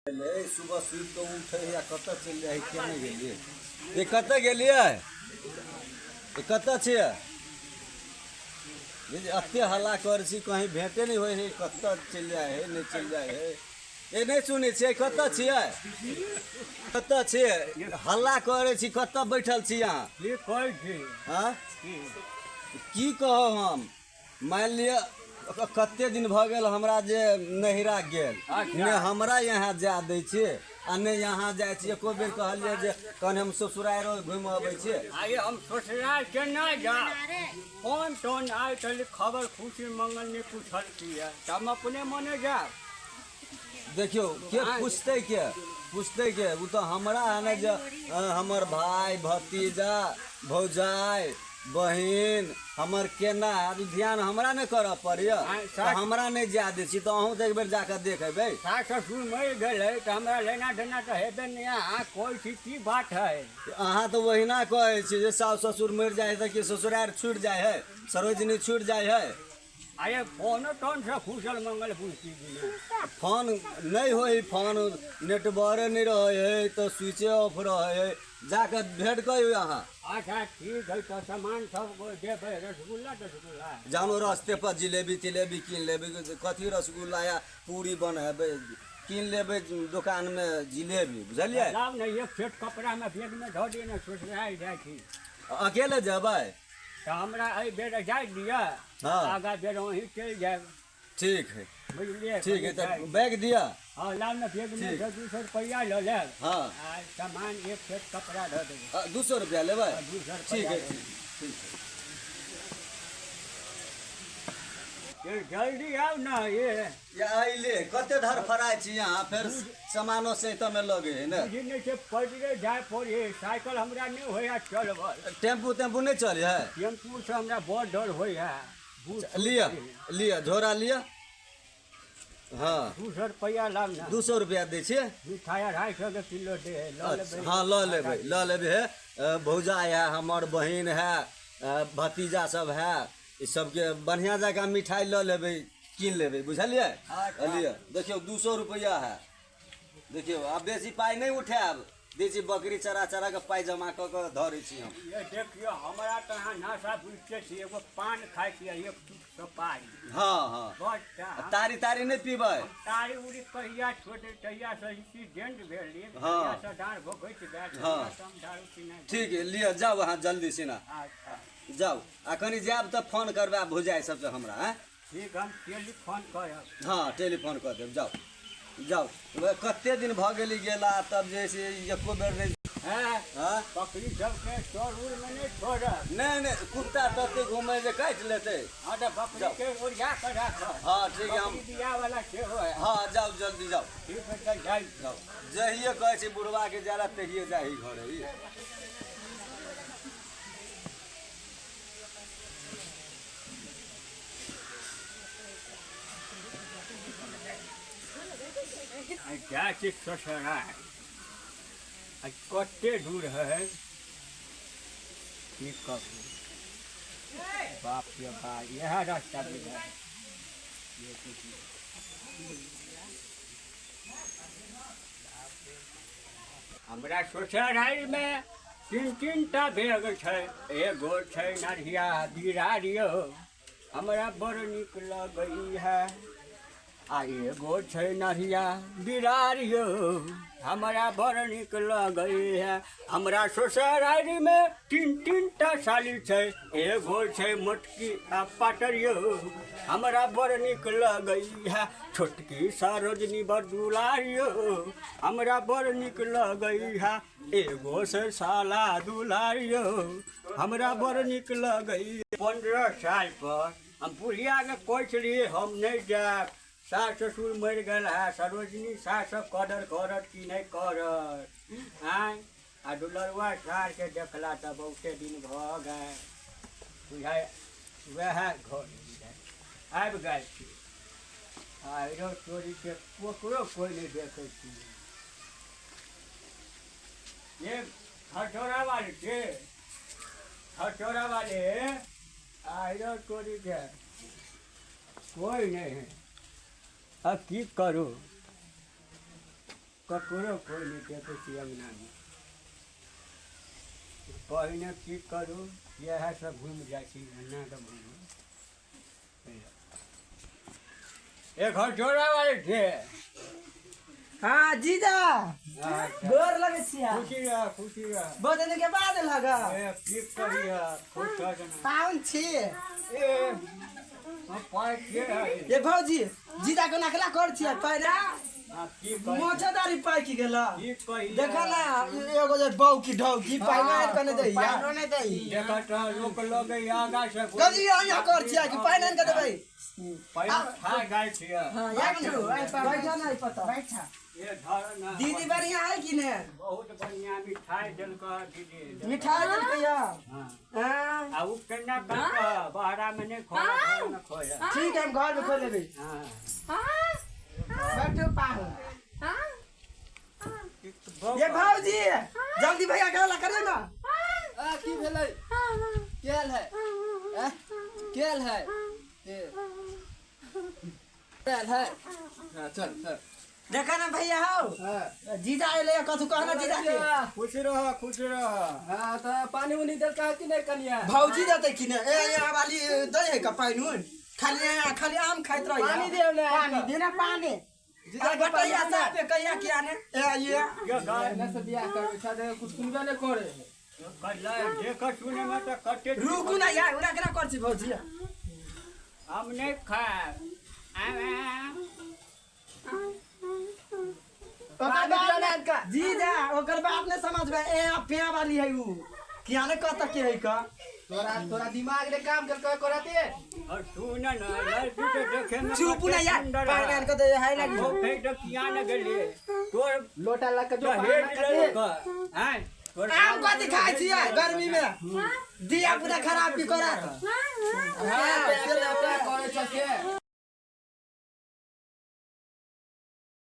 सुबह सुति कऽ उठै है आ कतऽ चलि जाइ है किया नहि गेलियै। ये कतऽ गेलियै, ये कतऽ छियै? ये जे एते हल्ला करै छी कहीं भेटे नहि होइ है, कतऽ चलि जाइ है नहि चलि जाइ है। ये नहि सुनै छियै, कतऽ छियै, कतऽ छियै? हल्ला करै छी, कतऽ बैठल छी अहाँ? की कहै छी? आँय? की कहब हम? मानि लिअ कते दिन भऽ गेल हमरा जे नैहरा गेल, ने हमरा यहाँ जाय दै छियै आ ने यहाँ जाइ छियै। एको बेर कहलियै जे कनि हम ससुराइरो घुमि अबै छियै। आइ हम ससुराल केना जायब? फोन तोन आयल छलै, खबर खुशी मंगल नहि पूछल किया, तऽ हम अपने मने जायब? देखियौ के पूछतै, के पूछतै के? ओ तऽ हमरा है ने जे हमर भाय भतीजा भौजाइ बहिन हमर केना हैत, ओ ध्यान हमरा नहि करऽ पड़ैए? तऽ हमरा नहि जाय दै छी तऽ अहूँ तऽ एक बेर जाकऽ देख अयबै। सास ससुर मरि गेलै तऽ हमरा लेना देना तऽ हेबे नहि। अहाँ कहै छी की बात है? अहाँ तऽ ओहिना कहै छी जे सासु ससुर मरि जाइ है तऽ कि ससुरारि छुटि जाइ है, सरोजनी छुटि जाइ है? अरे फोनो तोन से कुशल मंगल पूछती? फोन नहि होइ, फोन नेटवर्के नहि रहै है तऽ स्विचे ऑफ रहै है। जाकऽ भेंट करियौ अहाँ। अच्छा ठीक है, तऽ सामान सब देबै, रसगुल्ला तसगुल्ला? जानो रस्ते पर जिलेबी तिलेबी कीन लेबै। कथी रसगुल्ला या पूरी बनेबै, कीन लेबै दोकानमे जिलेबी, बुझलियै? लाउ ने, एक सेट कपड़ामे बैगमे धऽ दिअ ने, ससुराल जाइ छी। अकेले जेबै? तऽ हमरा एहि बेर जाय दिअ। हँ। आगाँ बेर अहीं चलि जायब। ठीक है। बुझलियै? ठीक है, तऽ बैग दिअ। हँ, लाउ ने बैगमे। ठीक। 200 रुपैआ लऽ लेब। हँ। आ सामान एक सेट कपड़ा धऽ देबै। 200 रुपैआ लेबै? हँ, 200 ठीक है। रुपैआ। ठीक ठीक है। ये जल्दी आउ ने ये। या अइले कते धर फराइ छी अहाँ, फेर सामानो सैतमे लगे है ने। बुझि नहि छै, पैदले जाय पड़े, साइकिल हमरा नहि होइए चलबल। टेम्पू तेम्पू नहि चलै है? टेम्पूसँ हमरा बड़ डर होइए। लिअ लिअ, झोरा लिअ। हँ। 200 रुपैआ लाउ ने। 200 रुपैआ दै छियै। मिठाइ 250 के किलो दे है, लऽ लेबै। हँ, लऽ लेबै, लऽ लेबै। हे भौजाइ है, हमर बहिन है, भतीजा सब है, ई सबके बढ़िआँ जकाँ मिठाइ लऽ लेबै, कीन लेबै, बुझलियै? अच्छा। लिअ, देखियौ 200 रुपैआ है। देखियौ, आब बेसी पाइ नहि उठायब। दै छी बकरी चरा चरा कऽ पाइ जमा कऽ कऽ धरै छी हम। ये देखियौ, हमरा तऽ अहाँ नशा बुझिते छी, एगो पान खाइ छियै, एक टूक सुपारी। हँ हँ। बस तऽ आ तारी तारी नहि पीबै? तारी उरी कहिया छोड़ै, तहिया से एक्सीडेंट भेल एक, हँ। तहिया से डाँड़ भोगैत गेल। हँ। तहिया से हम दारू पीनाइ। ठीक है, लिअ, जाउ अहाँ जल्दी सिना। अच्छा। जाउ, आ कनि जायब तऽ फोन करबै भौजाइ सबसँ हमरा, आँय? ठीक, हम टेलीफोन करब। हँ, टेलीफोन कऽ देब। जाउ जाउ। कते दिन भऽ गेली गेला, तब जे से एको बेर नहि। हैं? हँ। बकरी सबके चोर उरमे नहि छोड़ब। नहि नहि, कुत्ता तते घूमे जे काटि लेतै। हँ, तऽ बकरीके ओरिया कऽ राखब। हँ, ठीक है, हम बकरी बियाह वाला सेहो है। हँ, जाउ, जल्दी जाउ। ठीक है, तऽ जाइ। जाउ, जहिये कहै छी बुढ़बाके जाय तहिये जाही घरे ई। आ जाइ छी ससुराल, आ कते दूर है, की कहू, बाप रे बाप, इएह रास्ता बुझाइ। हमरा ससुरालमे तीन तीन टा बैग छै। एगो छै नढ़िया बिरारियो, हमरा बड़ नीक लगैए। आ एगो छै नढ़िया बिरारियो, हमरा बड़ नीक लगैए। हमरा ससुरारिमे तीन तीन टा साली छै। एगो छै मोटकी आ पाटरियो, हमरा बड़ नीक लगैए। छोटकी सरोजनी बड़ दुलारियो, हमरा बड़ नीक लगैए। एगो से साला दुलारियो, हमरा बड़ नीक लगैए। 15 साल पर हम बुढ़ियाके कहै छलियै हम नहि जायब, सास ससुर मरि गेल है, सरोजनी सास सब कदर करत कि नहि करत? आँय, आ दुलरुआ सारके देखला तऽ बहुते दिन भऽ गेल, बुझाइ वएह घर आबि गेल छी। आरो चोरीके ककरो कोइ नहि देखै छी। ये खटोरा वाले के, खटोरा वाले, आरो चोरी के कोई नहीं है, अब की करूँ? ककरो कोइ नहि देखै छी अङ्गनामे। पहिने की करू, इएह सब घुमि जाइ छी, एना कऽ घुमू। एक घर जोड़ा वाले थे। हाँ जीजा, गोर लगे छिया। खुशी रह, खुशी रह। बहुत दिन के बाद लगा। ए, की करिया, खुश रह जना। पाहुन छी। ए, हम पाइ के है। ये भौजी, जीजा को नकला कर छिया पैरा। हाँ, की कही? मोचेदारी पाइ की गेला। की कही? देखा ना, एगो जे बौ की ढौ की पाइ ना कने दैया। पाइनो नहि दै। देखत लोक लगे आगा से। गजी यहाँ कर छिया कि पाइ ना के देबै। पाइ खा जाइ छियै। हां, या बैठा ना पता। बैठा। ए, धर ना। दीदी बढ़िया है कि ने? बहुत बढ़िया मिठाई देलक दीदी। मिठाई देलकै या? हाँ। हाँ। आ उ केना करतऽ, बहरा में नहि खोला, घर में खोला। ठीक है, हम घर में खोल लेबै। हाँ। बैठू पाहुन। ये भौजी, जल्दी भैया गला करियो ना। आ की भेलै? केल है? आ केल है? ए केल है? हां, चल चल। देखा ना भैया हो। हां। जीजा आइले, कथु कहना जीजा के? खुश रह, खुश रह। हां, त पानी उनी देलका कि नै कनिया? भौजी देतै कि ने? ए ए वाली दै है का पानि उन? खाली खाली आम खाइत रही। पानी देव ने। पानी दे ना, पानी। जीजा के बटैया पानी साहब पे कहिया कि आने? ए ये ये गाय ना से बियाह करबै छ, कुछ सुनबे नै करे। कल्ला देख सुने में त कते। रुकू ना यार, उरा केना कर छी भौजी? हम नहीं खाएब। आम आम। ओकर बाद जीजा, ओकर बात नहीं समझबे। ए पे वाली है उ। किया ने कहता के है का? तोरा तोरा दिमाग ने काम कर कर करते। और सुन ना, लड़की के देखे में चुप ना यार, सुंदर पानि है। आन के दे है ना। वो फेर तो किया न गेलिए तोर लोटा लग के जो दहेज लेलक हैं तोर। आम कथी खाइ छियै गर्मी में? दिया पुता खराब की करत। हां, पे पे करे छ से।